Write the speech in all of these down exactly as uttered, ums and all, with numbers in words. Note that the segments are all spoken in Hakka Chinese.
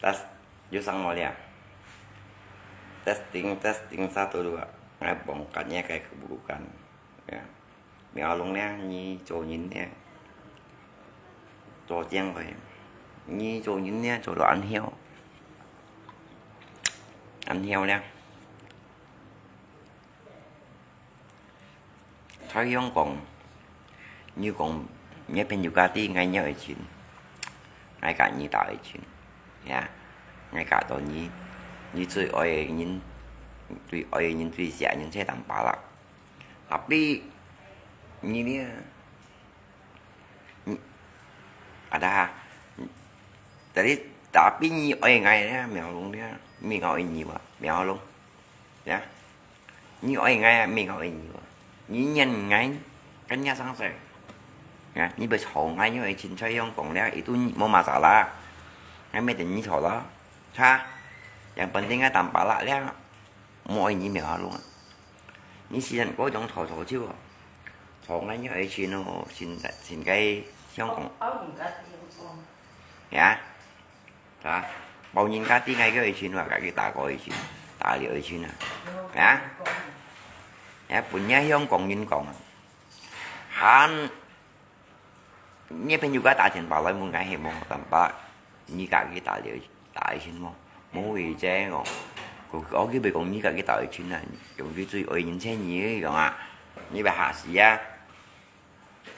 Tes, 有聲無咧？Testing, testing, satu, dua. Ngai bông kat nya kai keburukan. Ya. Mèo lông咧，你做人咧，做正个，你做人咧，做到恁樣，恁樣咧。 在香港，你講，你朋友家知𠊎仰會親，𠊎佮你打會親，呀，𠊎佮到你，你最愛个人，最愛个人，最惜个人，就係Tampalak。Tapi，你呢？ Ada，tapi，tapi你愛𠊎呢，Mèo Lông呢，毋係𠊎愛你哇，Mèo Lông，ya，你愛𠊎啊，毋係𠊎愛你哇，你怨𠊎，跟你生事，ya，你會吵𠊎，因為現在用講了，itu無masalah，𠊎毋會同你吵咯，哈，yang penting𠊎Tampalak了，無愛你Mèo Lông啊。 你死人該種吵吵吵啊，吵𠊎仰會親哦，親，親該香港。包人家知，呀，啊，包人家知𠊎个愛親哇，家己打過愛親，打了愛親啊，呀，呀，分人香港人講啊，還 你朋友家打電話來問𠊎係無，Tampalak，你家己打了，打一聲無？無意思哦。佢，佢會講你家己打一聲啊，用佢最愛人情你个樣啊，你會嚇死啊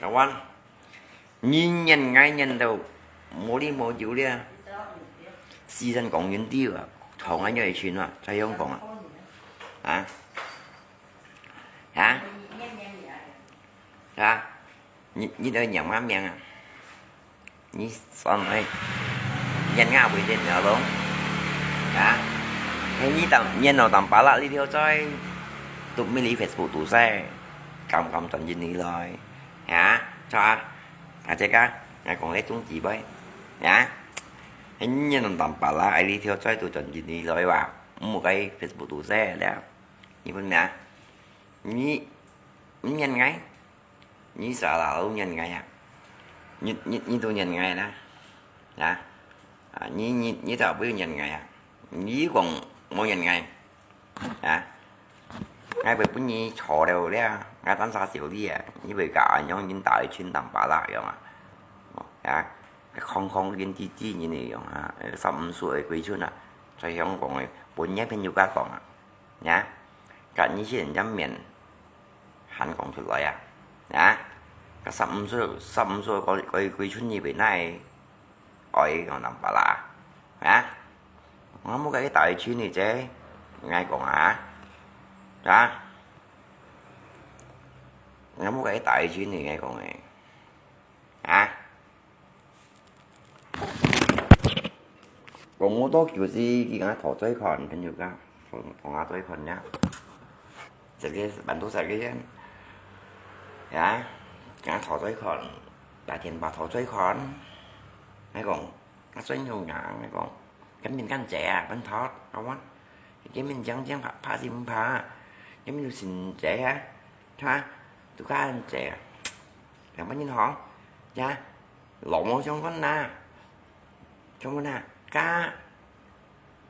！Kawan，你怨𠊎怨到無哩無有咧，死人講人知啊，吵𠊎愛親啊，在香港啊，啊，啊，啊。 你，你都仰般命啊？你算來，人家會得了咯，啊？係你當，你老當巴拉，你條嘴，都毋理Facebook都晒，敢敢轉進你來，啊？著啊？啊，這個，𠊎講你中指背，啊？係你老當巴拉，哎，你條嘴都轉進你來哇，毋好該Facebook都晒了，你分咩？你，你人愛？ 你啥啦，都怨𠊎啊？你，你，你都怨𠊎啦？啊？啊，你，你，你就毋會怨𠊎啊？你講無怨𠊎，啊？𠊎會分你吵了咧，𠊎單儕笑你啊，你會佮恁樣人打一群當巴拉樣啊？啊？康康跟弟弟人个樣啊，三五歲个閨春啊，在香港个，分你朋友家講啊。 呀，該你先人家面還講出來啊？呀，該三五歲，三五歲个，个，个閨春你會哪會愛講當巴拉？呀，𠊎無該打一群你啫，𠊎講啊，呀，𠊎無該打一群你，𠊎講誒，啊？ 講無多久時，佢講討債款，朋友講，討，討下債款呀。這個，蠻多這個人，呀，講討債款，打電話討債款。𠊎講，啊，算用啊，𠊎講，根本敢借啊，分討，好啊。根本講講怕，怕是毋怕，根本就先借啊，哈，都敢借啊。兩百銀行，呀， 老毛相關啦，相關啦，加，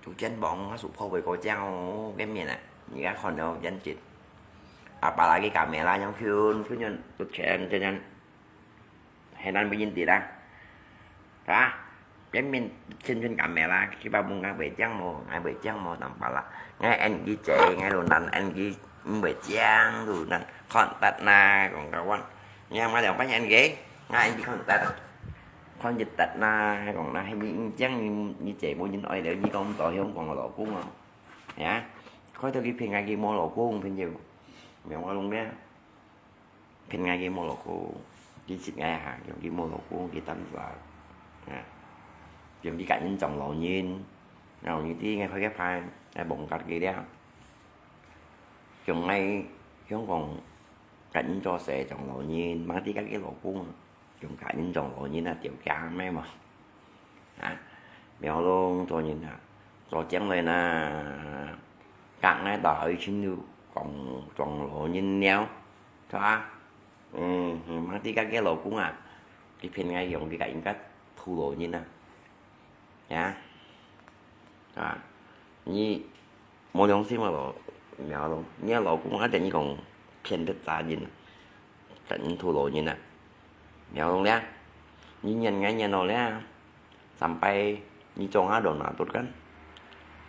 就肩膀啊，手破位過這樣哦，見面啊，你看看到眼睛，啊，把那個kamera yang kyun kyun yang tu chen chen yang，很難不認得啦，啊，見面圈圈kamera，佢把問𠊎會講無，𠊎會講無，當巴拉，𠊎恁佢借，𠊎都難，恁佢毋會講都難，看得啦，講个話。 你看𠊎兩百元个，𠊎恁樣看得，看一得啦，講啦，係你，你講你，你姐無人愛了，你講做香港个老公哦，呀，開頭佢騙𠊎佢無老公，朋友，明白攏咩？騙𠊎佢無老公，佢識𠊎下，用佢無老公，佢單身，啊，用佢個人裝老人，然後你知𠊎開個牌，𠊎忘記佢了，用𠊎香港 个人做事裝老人，吂知家己老公，用个人裝老人啊，條件咩嘛？啊，苗龍做人啊，做將來啦，甲𠊎打一群就講裝老人了，係吧？嗯，吂知家己老公啊，佢騙𠊎用佢个人家討老人啊，呀。啊，你無良心啊，苗龍，你个老公啊，等於講騙得詐人啊，等於討老人啊，苗龍咧，你騙𠊎騙到咧，三擺你做下都拿到kan？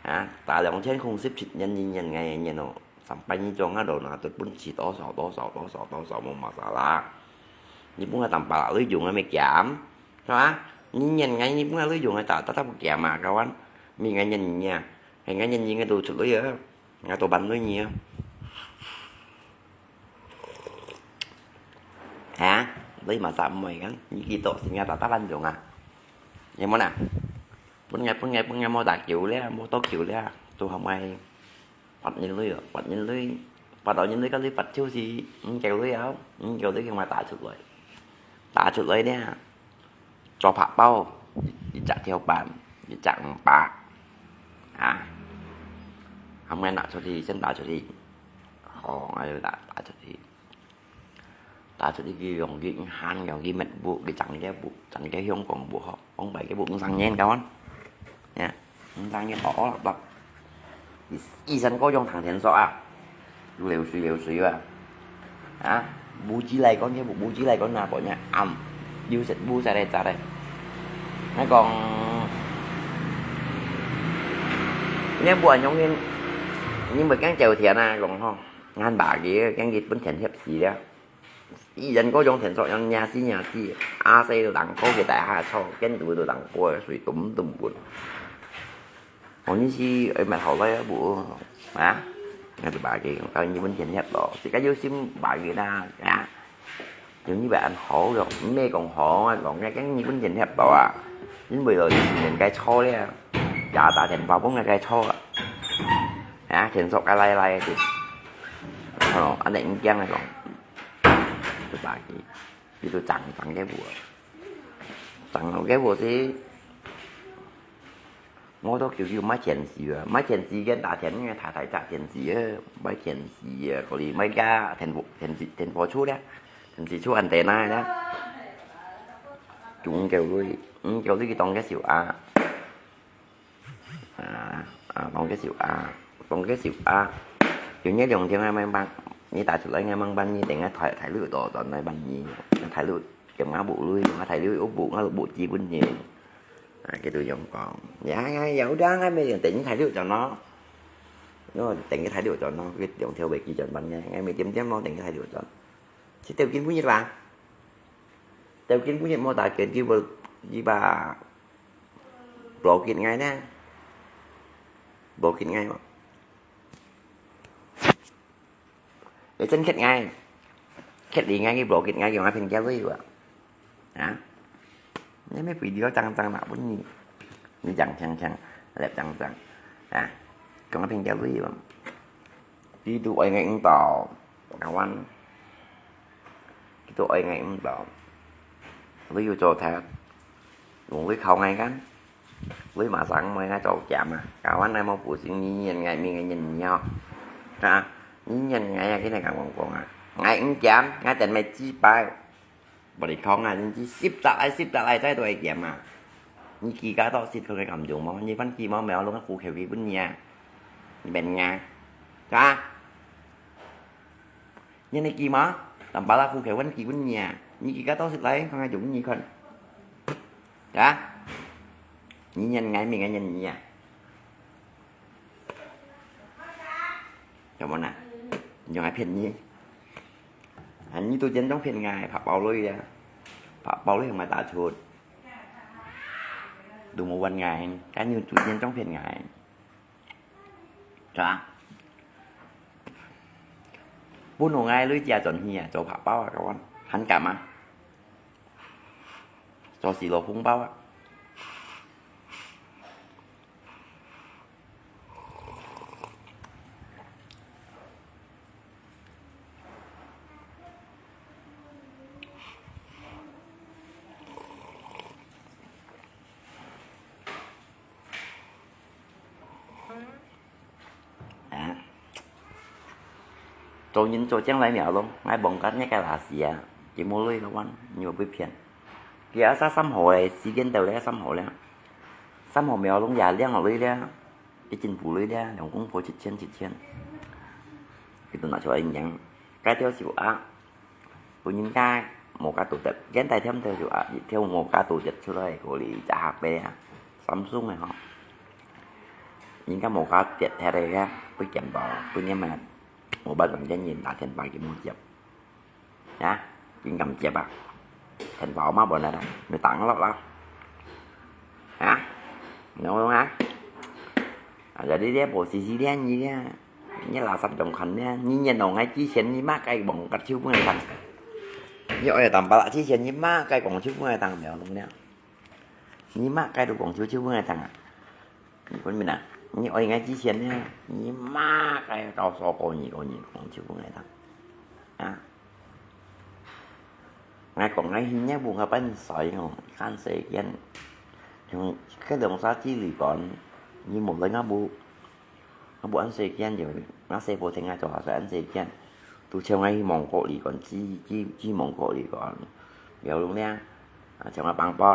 啊，打兩千空十七年，你騙𠊎騙到，三擺你做下都拿到，本事多少多少多少多少，無masalah。你分𠊎tambah鐳用个咩減，係嘛？你騙𠊎，你分𠊎鐳用个，打打打毋減啊，kawan。你个人啊，係个人應該都出鐳啊，𠊎都辦鐳你啊。哈？鐳masak毋會kan？你幾多時間打打辦用啊？有無啊？分𠊎分𠊎分𠊎無打球咧，無打球咧，都係𠊎發人鐳哦，發人鐳，發到人鐳，該鐳發出去，五九鐳啊，五九鐳佢嘛打出來，打出來咧。 做白包，一隻條半，一隻五百，啊，含个拿出去，先打出去，好，𠊎就打，打出去，打出去，佢用佢閒，用佢乜屋，佢賺个屋，賺个香港屋，好，往擺个屋五十年，kawan，呀。 你生意好哦，一生過用談錢說啊，流水流水啊，啊，無之來講，你無之來講，那個人暗，流食無晒來扎來。那講，你無安用人，你無驚朝天啊，講吼，眼巴佢，驚佢分天翕死了。 一生過用談錢說，用惹死惹死，阿細都當過个大下錯，見到都當過个水咚咚滾。哦，你係愛買好來啊，無？啊？𠊎就話佢，到日本天翕咯，自家有心話佢啦，啊？用你話恁好咯，毋係講好啊，講个跟日本天翕到啊，因為咯，以前个錯咧，也打電話分个錯啊，啊，天翕个來來个，哦，恁樣驚个講。 就打佢，佢就爭，爭个屋，爭个屋係，我都叫佢買電視啊，買電視个打電个大大隻電視啊，買電視啊，可以買个電火，電視，電火出咧，電視出恁大个咧，就五九鐳，五九鐳佢當个小啊。 啊，啊，當个小啊，當个小啊，有日兩天啊，慢慢，你打出來，𠊎慢慢，你等下大，大陸多轉來問你，大陸點解無鐳，大陸有無，𠊎無基本个。啊，佢都樣講，呀，呀，有的，𠊎每天等你大陸轉咯。我等佢大陸轉咯，佢兩條飛機轉問𠊎，𠊎每點點咯，等佢大陸轉。 係條件本日吧？條件本日無打拳，佢無，佢吧，block𠊎呢？block𠊎嘛？你真khét𠊎，khét你𠊎，佢block𠊎，用阿平加位吧？啊？你乜video正正拿分你，你正正正，來正正，啊？用阿平加位吧？佢都愛𠊎五刀。 Kawan，佢都愛𠊎五刀，佢又做忒，用佢靠𠊎kan，佢馬上愛𠊎做減啊。Kawan，𠊎無補償，你認𠊎，明个認你哦。啊，你認𠊎啊，今日講講啊，𠊎五減，𠊎等買幾百。 無你講啊，你十隻來，十隻來，再多一點啊。你幾加多十，佢會感動無？你分幾毛苗，攏苦口佢分你啊。你明啊？啊？你那幾毛，tambah啦苦口分佢分你啊。你幾加多十來，看看有你看。啊？你認𠊎，明个認你啊。 有無啊？用來騙你？啊，你都真正騙𠊎，白包鐳啊！白包鐳用來打出，都無還𠊎，該你都真正騙𠊎，係吧？本來𠊎鐳借轉去啊，做白包啊，kawan，還敢啊？做死老紅包啊！ 啊，做人做將來苗龍，𠊎望緊你个垃圾啊，佢無鐳个話，你會被騙。佢啊，三號咧，時間到咧，三號咧，三號苗龍也領落鐳咧。一斤五類咧，兩公婆七千七千，佢都拿出來贏。該條手鐲，分人家無價多得，現代添條手鐲，一條無價多得出來，可能一百八啊，Samsung个吼。人家無價跌下來个，不見到，不念嘛，無辦法，人家拿電話佢無接。 啊，緊敢接啊？電話嘛無啦，你打落啦。啊，你懂啊？啊，jadi你無時時練你咧，你垃圾中看咧，你念到𠊎之前，你嘛該望个手分𠊎動。你愛淡薄啦，之前你嘛該講手分𠊎動，無用咧。你嘛該都講手手分𠊎動啊。 你分明啊，你愛𠊎之前呢，你嘛該到時候過年過年講就分𠊎聽。啊，𠊎講𠊎去日本个半歲哦，看世間，像該兩三支旅館，你無來𠊎屋，𠊎屋恁世間就，𠊎細婆聽𠊎做下所以恁世間。 都像𠊎去蒙古旅館，去，去，去蒙古旅館，了解無？啊，像𠊎放啵，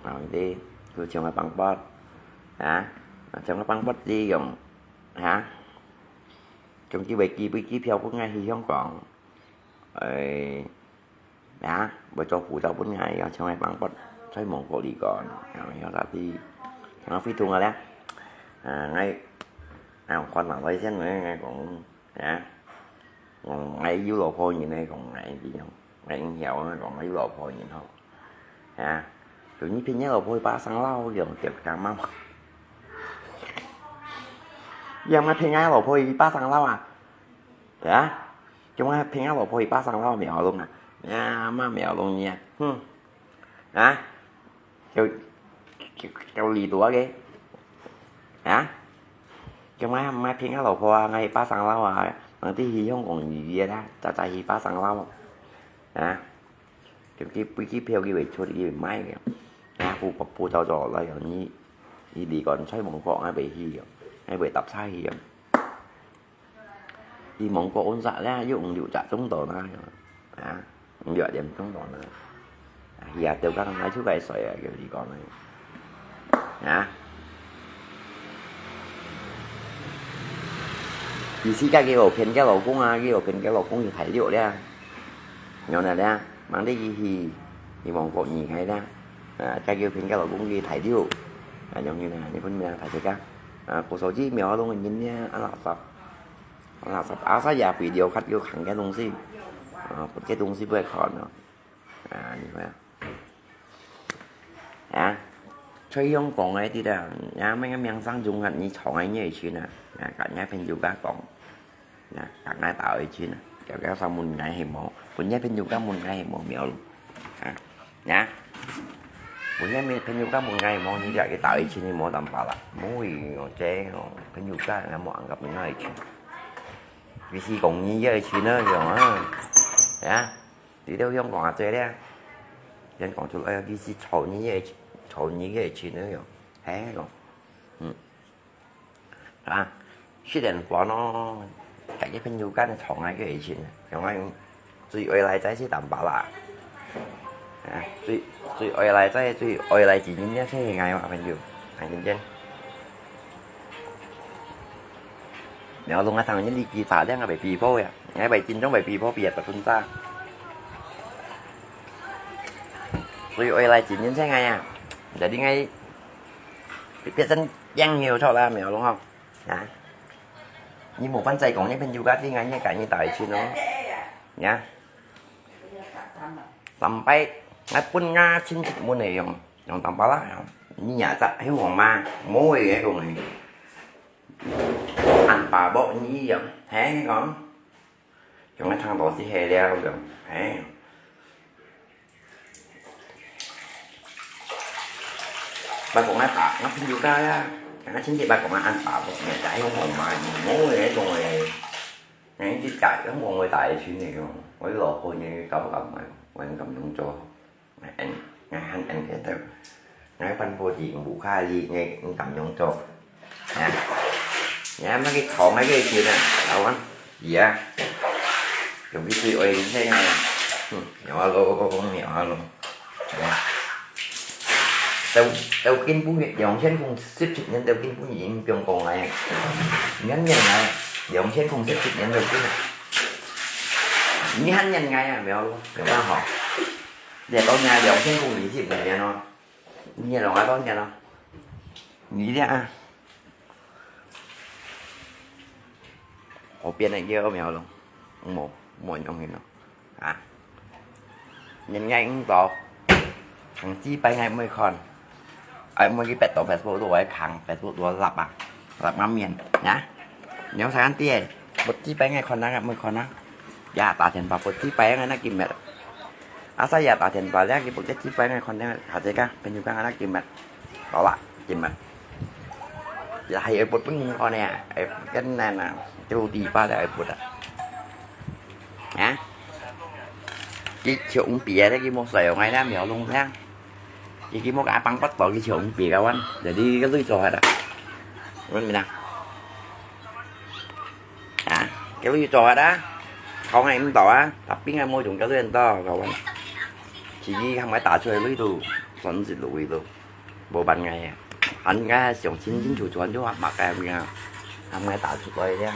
啊，對，都像𠊎放啵，啊，啊，像𠊎放啵這樣，啊，像佢買機，買機票分𠊎去香港，誒， 啊，買張護照分𠊎，像𠊎放啵，在蒙古旅館，啊，像該啲，像𠊎飛通个咧，啊，𠊎，啊，看下來先，𠊎，𠊎講，啊，講𠊎有老婆人咧，講𠊎知，𠊎毋曉，講𠊎有老婆人吼，啊，就你騙你老婆去巴生佬，用點幹嘛？你有沒有騙你老婆去巴生佬啊？ 啊，今日騙𠊎老婆去巴生佬苗龍啊，啊，嘛苗龍你啊，哼，啊，有，有，有理多个，啊，今日毋係騙𠊎老婆啊，𠊎去巴生佬啊，𠊎去香港旅遊啦，早早去巴生佬，啊，就去飛機票佢會出，佢會買个，啊，補補補找找來哦，你，你旅館在蒙古，𠊎會去哦，𠊎會搭車去哦。 佢蒙古安煞咧，有五六隻鐘頭啦，啊，五六點鐘頭啦。啊，佢啊，吊工來出來睡啊，叫佢講咧，啊。意思佢有騙佢老公啊，佢有騙佢老公去大陸咧，然後咧，望你去，去蒙古二个咧，啊，佢有騙佢老公去大陸，啊，樣樣啊，你分明大家，啊，古手機苗龍个人咧，啊，垃圾。 啊，垃圾，啊，所以也肥料較有看个東西，啊，分个東西不會看咯。啊，你看啊，啊，在香港个地方，也麼个名聲中啊，你從來沒有去呢，啊，跟人家朋友家講，啊，跟人家打回去呢，叫叫上門來係無，分人家朋友家門來係無，苗龍，啊。 呀，我現在沒朋友家問𠊎無，你這个打一千你無辦法啦，無用哦，這哦，朋友家人無安个問𠊎一千。你是講你這一千呢，用啊，呀，你都用講啊，這咧，人講出來，你是吵你這一千，吵你這一千呢，用，嘿，講，嗯。 啊，十點半咯，大家朋友間个床啊，个以前，像𠊎最愛來在是淡薄啦。啊，最，最愛來在，最愛來幾年个，係𠊎嘛朋友，啊，真正。苗龍啊，當然你幾大量啊，被逼迫呀，𠊎被真正被逼迫，畢業到現在。最愛來幾年个𠊎呀，jadi𠊎 別人樣有錯啦，苗龍吼。啊，你無辦法講，你朋友家庭啊，你家己打一千咯。呀，三擺，𠊎分𠊎親戚問个用，用淡薄啦，你也在，還有我媽，無个講个，恁爸母你用，嘿，講。 用个湯多是黑了个，嘿。捌講啊爸，𠊎朋友家呀，𠊎親戚捌講啊，恁爸，𠊎在用紅嘛，無个講个，𠊎一直在用紅个大个錢个，我老婆呢，搞不搞嘛，我敢用做。 𠊎還恁个頭，𠊎半步子無下去，𠊎毋敢用做。啊，你還乜去討那個錢啊，老王，你啊，用去水愛人生啊，哼，有啊咯，有啊咯，啊。到，到今晡日，兩千空十七年到今晡日，已經放過𠊎。你還念𠊎，兩千空十七年到今日，你還念𠊎啊？無咯，無辦法。你講𠊎兩千空二十五年咯，你念了𠊎多少年咯？你這啊，我變了一個苗咯，無，無用心咯。 啊，人家應到，行幾擺𠊎毋會看，哎，毋會去百度Facebook都會看，Facebook都立啊，立啊面，呀，你有啥看啲？不幾擺𠊎看啊，毋會看啊，呀，打電話不幾擺𠊎那今日，啊，saya打電話咧，佢不幾擺𠊎看咧，下隻个朋友講那今日，好啦，今日。 也係愛撥分你看呢，愛跟那那，就禮拜了愛撥啊。啊？佢窮逼啊，佢無使用哎，那苗弄這樣。佢佢無个幫不到，佢窮逼个完，jadi佢累做下啦。問你啦。啊？佢累做下啦。講哎毋到啊，tapi𠊎無用佢累到，个完。自己還愛打出來累到，算是累到。 無辦法啊。恁𠊎想清清楚楚，恁就嘛該个啊，恁𠊎打出來个，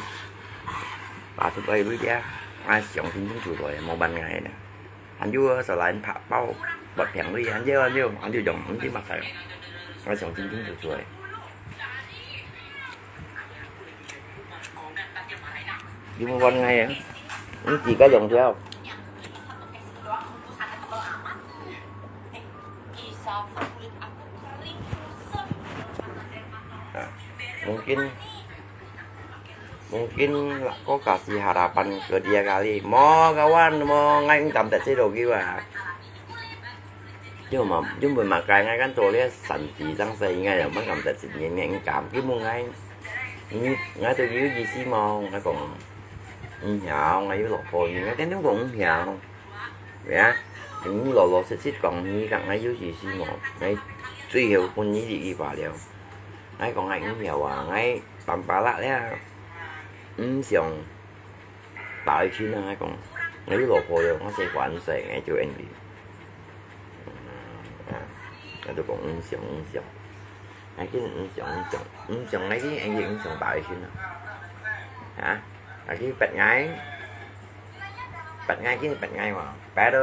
打出來个啊，𠊎想清清楚楚，無辦法个。恁就係來拍包，不平个，恁就恁就恁就用，毋知麼个，𠊎想清清楚楚个。有無辦法个？你自家用掉。 Mungkin, mungkin aku kasih harapan ke dia kali. Mo kawan, mo ngai ngam tak sih dogi wa. Yo ma, yo ma makai ngai kan tu dia santi sang sai ngai ya, man ngam tak sih ni ni ngam. Ki mo ngai, ni ngai tu yo isi mo ngai kong. Ngai yo lo po ni ngai kan yo kong ngai. 呀，你老老實實講，你講𠊎有意思無？𠊎最後分你一句話了。𠊎講𠊎毋曉啊，𠊎辦法啦了，毋想打佢親啊！𠊎講，𠊎有老婆了，𠊎先還細，𠊎就恁樣。啊，𠊎就講毋想，毋想，𠊎緊毋想，毋想，毋想，𠊎緊，𠊎緊毋想打佢親啊！啊，𠊎去逼𠊎。 逼𠊎，緊逼𠊎嘛，逼到，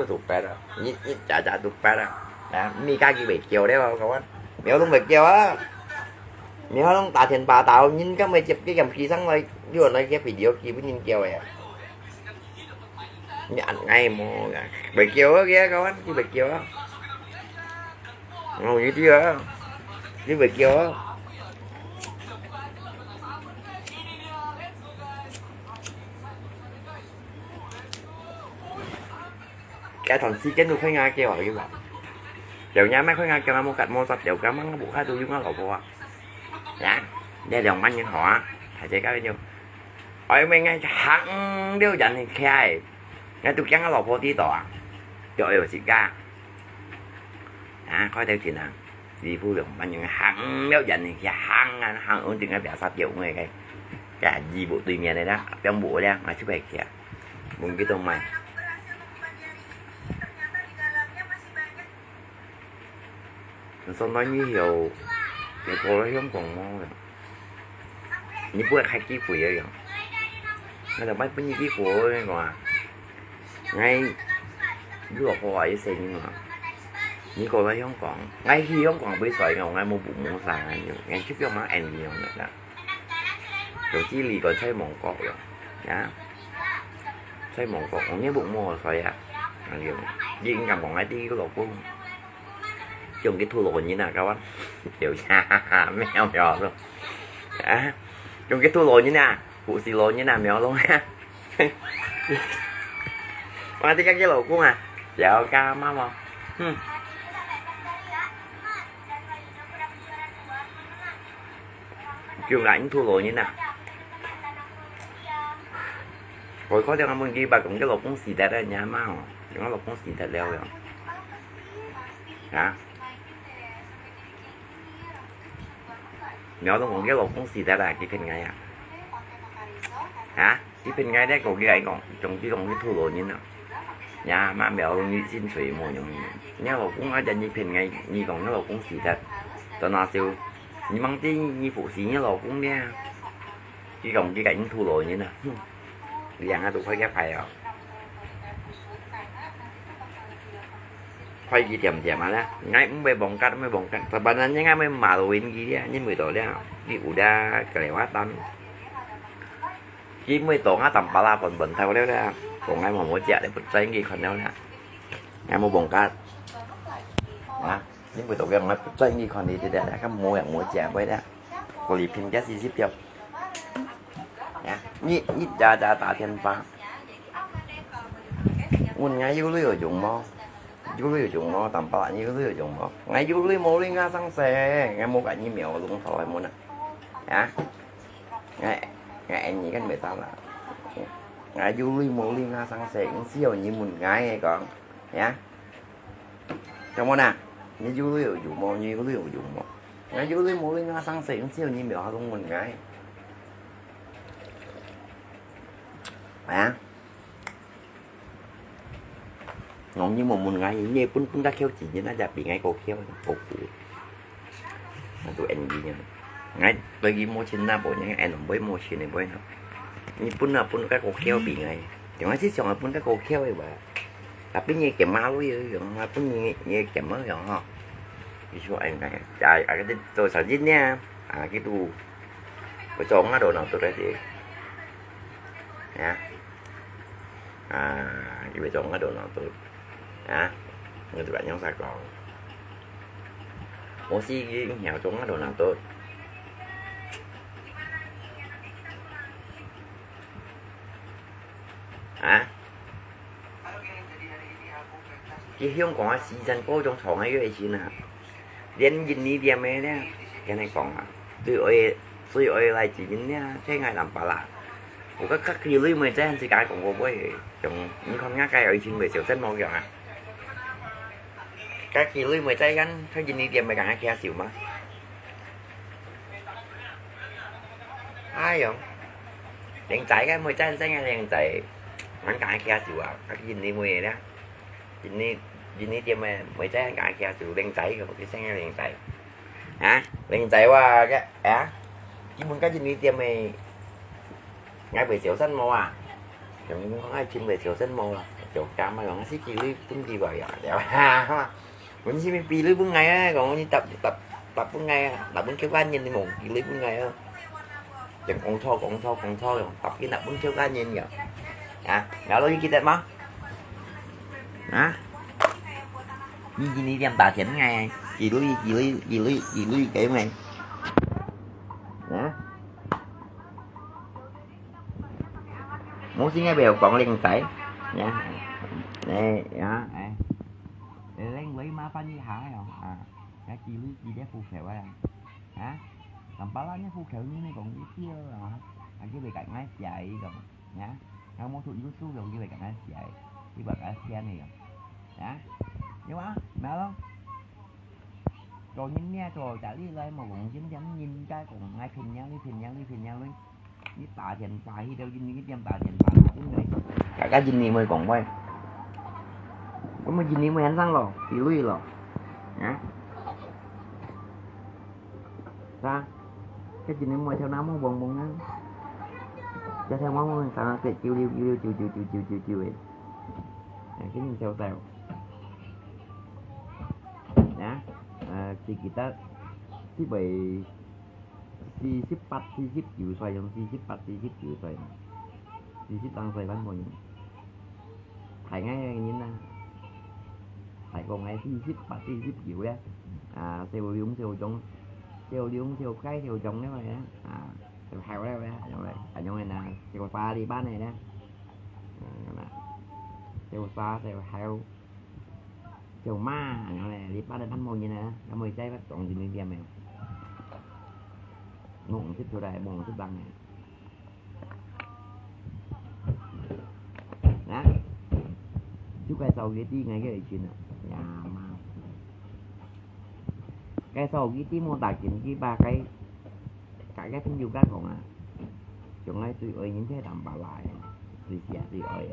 都逼到，日日夜夜都逼啊！啊，毋係佢會叫了，kawan，苗龍會叫啊！苗龍打電話到，人家會接，佢撳起上來，又來个video，佢分人叫个啊！你恁𠊎無啊，會叫啊，佢kawan，佢會叫啊！哦，佢知啊，佢會叫啊！ 該段時間都開眼鏡啊，佢話。有人買開眼鏡啊，無甲無煞，有甲mang無下都有𠊎老婆啊。呀，你兩萬銀好啊，大姐甲你講。哎，毋係，𠊎行了人去徛，𠊎都驚𠊎老婆知道啊，就愛有自家。啊，開頭前啊， 你不用，反正行了人去行啊，行安定个，biasa tiap个，个字幕對面个啦，tiap幕个，嘛就白去啊，問佢做咩？你上到以後，你過來香港無？你不會開機會个樣，那就買分你機會个講啊。 𠊎，你老婆話一聲音啊，你過來香港，𠊎去香港會衰个，𠊎無屋無啥个，𠊎就叫嘛安樣个啦。總之你講在蒙古了，呀，在蒙古，𠊎屋無好衰啊，恁樣，你應該講𠊎第一個老公，用个土老人啊，kawan，有呀，沒有沒有，啊，用个土老人啊。 不是老人啊，苗龍啊。我這個叫老公啊，小家媽媽，嗯。叫𠊎土老人啊。我看到𠊎問佢，把講个老公死忒了，你阿媽哦，講老公死忒了了。啊？ 苗龍講佢老公死忒啦，佢騙𠊎啊！啊？佢騙𠊎咧，講佢來講，總之講佢土老人啊！呀，媽，苗你薪水無用。你老公啊，叫你騙𠊎，你講你老公死忒，到那時候，你忙知你服侍你老公呢？佢講佢个人吐老人啊，哼，兩个都快个牌哦。快佢甜甜啊啦，𠊎毋會忘記，毋會忘記，sebenarnya𠊎會maluin佢咧，你毋會到咧，佢有咧，个話單。 佢每到𠊎Tampalak本本頭了啦，講𠊎無無食咧，不在佢看了啦。𠊎無放假。啊，你每到佢𠊎不在佢看你啲咧，佢無人無食會咧。個禮品加四十條。啊，你你打打打電話。問𠊎有鐳有用無？有鐳有用無？Tampalak你有鐳有用無？𠊎有鐳無鐳𠊎生死，𠊎無甲你苗弄頭來問啊。啊？ 𠊎，𠊎恁樣跟你打啦。𠊎有鐳無鐳啊，生死，毋需要你問𠊎个講，呀？Come on啊，你有鐳有用無？你有鐳有用無？𠊎有鐳無鐳啊，生死，毋需要你苗下弄問𠊎。啊？ 講你無問𠊎，你本本个口錢，你那隻比𠊎高口，高股。那都N B呢。𠊎對佢無錢那無呢，𠊎毋會無錢个會呢。你本啊本个高口比𠊎，另外係想啊本个高口个話，tapi你个媽會个樣，啊本你你个媽樣吼。你說哎哎，啊啊个做生意呢，啊佢都，我做我都能做得的，啊。 啊，佢會做𠊎都能做。啊，𠊎就恁樣式講。我是佢曉做𠊎都能做。啊？佢香港啊，時間過種長个月先啊。 連印尼店个呢，跟你講啊，最愛最愛來自印尼啊，最愛Tampalak。有个客氣鐳妹仔，自家講過話个，像你看𠊎个愛情會小生無樣啊。客氣鐳妹仔，跟佢印尼店个敢客氣嗎？哎喲，靚仔个妹仔，真个靚仔，還敢客氣啊？客氣印尼妹呢？ 印尼印尼店个妹仔，𠊎介紹靚仔个，佢生个靚仔。啊，靚仔哇，个啊，基本个印尼店个，𠊎會小生無啊？用愛情會小生無啊？就咁啊，用四支鐳分佢吧，呀，了哈。本身比鐳分𠊎啊，講你搭搭搭分𠊎啊，搭分佢萬年你無支鐳分𠊎啊。 Jangan kongco, kongco, kongco, tapi nak muncul kan ni ya. Ha, kalau you kita mah? Ha? Ni ni diam ta thian ngai. Kì lui, kì lui, kì lui, kì lui cái ngai. Ha? Muốn xin ngay bèo còn lên tay. Nha. Nè, ya, eh. Lên với ma phan đi hả? Ha. Cái kì lui kì để phù hợp à. Ha? Làm ba lan nhé phù hợp như này còn cái kia à. Anh cứ bị cạnh ngay chạy rồi. Nha. Không muốn tụi YouTube rồi như vậy cạnh ngay chạy. Đi bật cái xe này rồi. Ha? Nhưng mà, mà không? Rồi nhìn nghe rồi trả đi lại mà cũng dính dính nhìn cái cũng ngay phim nhau đi, phim nhau đi, phim nhau đi. Đi ta tiền ta hi đâu dính cái tiền ta tiền ta cũng này. Cả cái dính đi mới cũng quay. Có mà dính đi mới ăn răng rồi, thì lui rồi. Nha. Ra. Cái gì nếu mà theo nó mong bông bông á. Cho theo mong bông sao nó kêu kêu liu kêu liu chiu chiu chiu chiu chiu chiu ấy. Cái nhìn theo theo. Nhá. À, thì kita sih bảy, si sip pat si sip chiu xoay dòng si sip pat si sip chiu xoay. Si sip tăng xoay bắn bông. Thầy ngay nhìn nè. Thầy còn ngay si sip pat si sip chiu đấy. À, theo liu theo dòng. Theo liu theo cái theo dòng đấy mà. À, theo theo đấy mà. Dòng này. À, dòng này nè. Theo pha đi bắn này nè. À, theo pha theo theo. Theo ma, dòng này đi bắn đây bắn mông như nè. Nó mới cháy bắt tổng gì mình kia mèo. Mông xếp theo đây, mông xếp đằng này. Hả? Chú cái sau cái đi ngay cái chuyện à. Nhà mà. Cái sau cái đi mua tài chính cái ba cái. Cả cái phim dù các con à. Chúng ấy tùy ơi những cái đảm bảo lại. Tùy xỉa tùy ơi.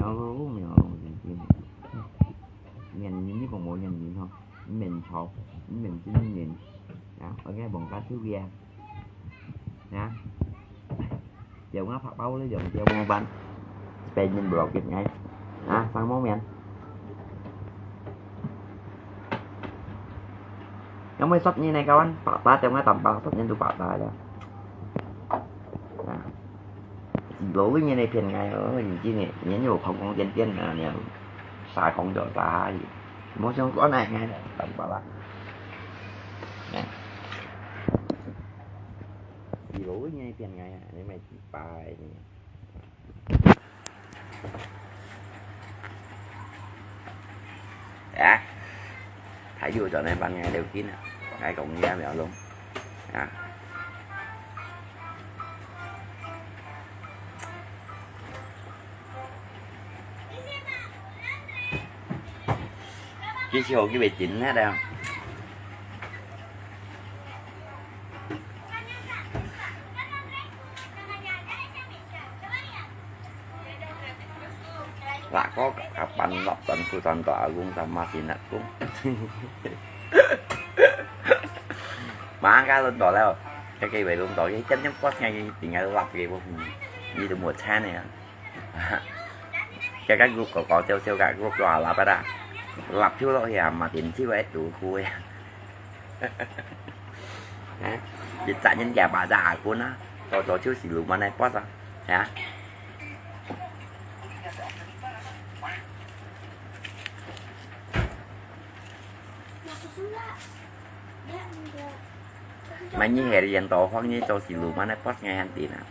Alo, mèo, mèo, mèo. Mèn nhìn đi, bông bông nhìn nhìn thôi. Mèn chó, mèn chín nhìn. Đó, ok, bông cá thiếu ghe. Đó. Giờ ngó phạt bao lấy giờ giờ mua bán. Bên mình blog kịp ngay. À, sang món mèn. Có mấy sắp như này các bạn, phạt ta trong cái tầm bao sắp nhân tụ phạt ta đó. À. Chỉ lố cái như này phiền ngay rồi, nhìn chi này, nhìn nhiều không không tiên tiên là nhiều. Sai không dở ta gì. Mua xong có này ngay là tầm bao lắm. Nè. Chỉ lố cái như này phiền ngay à, nếu mày chỉ bài thì. Á, thái du cho nên ban ngày đều kín à. Cái cũng nghe mèo luôn. À. Cái siêu cái bị chín hết đây không? Lah kok kapan lok tan ku tan to agung sama sinak kung. Mangka lun to leo. Cái cái về lun to cái chấm chấm quát ngay cái tiếng ai lặp cái bộ phim. Như tụi mùa chán này á. Cái cái group có có tiêu tiêu cái group đó là apa dah. Lặp thiếu lắm thì mà tiền thiếu ấy đủ khui. Hả? Dịch tại nhân gia bà già của nó. Tôi tôi thiếu xì lù mà này post à. Hả? Mà như hè liền tổ khoan như cho xì lù mà này post ngay hẳn tin à.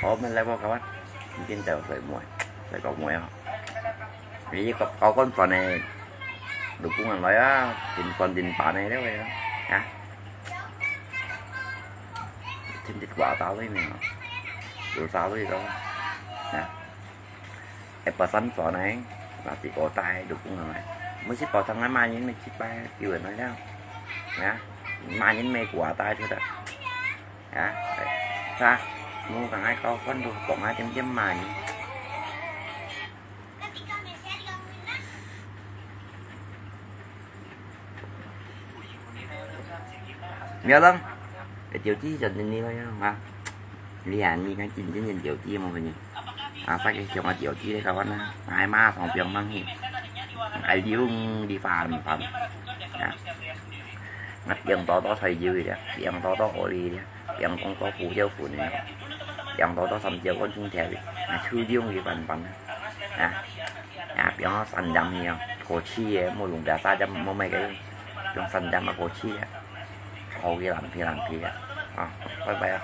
Ủa, mình lại vô các bạn. Mình tin tàu phải muội. Phải có muội không? Vì có, có con phần này. Đủ cũng là nói á. Tin phần tin bản này đấy vậy á. Hả? Thêm thịt quả táo với mình. Đủ táo với đó. Hả? Em bà sẵn phó này. Là chỉ có tay đủ cũng là này. Mới xếp vào thằng này mà những mình xếp bài. Kiểu nói đâu. Hả? Mà những mê quả tay thôi đó. Hả? Sa, mua thằng ai có con đùa, bọn ai chấm chấm mà nhỉ? Mèo lắm. Cái tiểu chi cho nên đi thôi mà. Đi à, đi ngắm chín chín nhìn tiểu chi mà nhỉ. À, sao cái kiểu mà tiểu chi đấy các bạn à. Ai mà không biết mang nhỉ. Ai đi uống đi phá mình phá. Hả? Ngắt tiếng to to thấy dữ đi. Tiếng to to ổ đi đi. Yang kong to phù hiếu phù nè. Yang to to sắm chiếu con chung theo. Ngài chư đi ông gì bắn bắn. À. À, biang sẵn dăm hi. Khổ chi, mua lùng bia xa dăm, mua mấy cái. Biang sẵn dăm mà khổ chi. Khổ cái lắm phi lắm phi. À, bye bye.